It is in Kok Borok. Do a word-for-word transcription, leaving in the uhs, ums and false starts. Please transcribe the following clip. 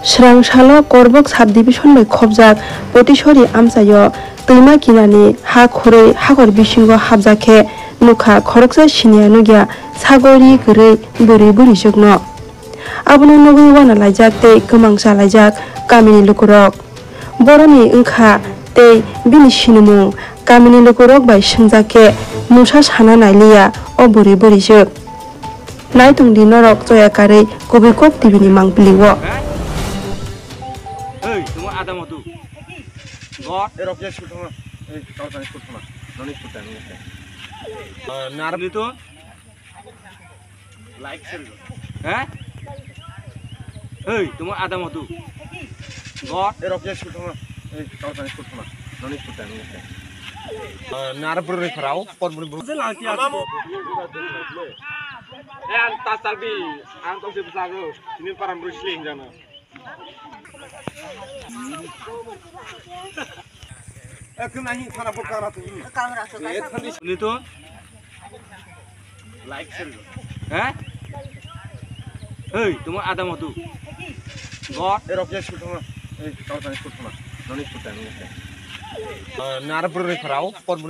Srang salo Korbok subdivision bai khobjak Potisori amchaio twima kinani ha khurui hakor bisingo habjak khe nukha khoroksa siniya nukya sagori kwrwi bwrwi bwrwisukno. Abono nugwi uanalaijak tei kwmang chalaijak kamini lukurok. Boroni wngkha tei bini sinimung kamini lukurok bai swngjak khe mungsa sana nailiya o bwrwi bwrwisuk. Naitongdi norok choya karwi kubui kok T V ni mangpili o. Hey, tamo ada matu. Gor. Eh, rok ya, shoot thangna. Eh, kau tanya shoot thangna. Noni shoot thangna. Ah, narap itu. Like, share. Hah? Hey, tamo ada matu. Gor. Eh, rok ya, shoot thangna. Eh, kau tanya shoot thangna. Noni shoot thangna. Ah, narap bro ni pharao, por bro bro. Eh, ang tasarbi, ang tong si besago. Ini param bro sling jana. Ekdom nahi khara bo kara tu. Ni to. Like share. Hah? Hey, tamo ada matu. Gor. Eh, rok ya shoot thangna. Eh, kau tanya shoot thangna. Noni shoot thangna. Ah, narap bro ni pharao, por bro.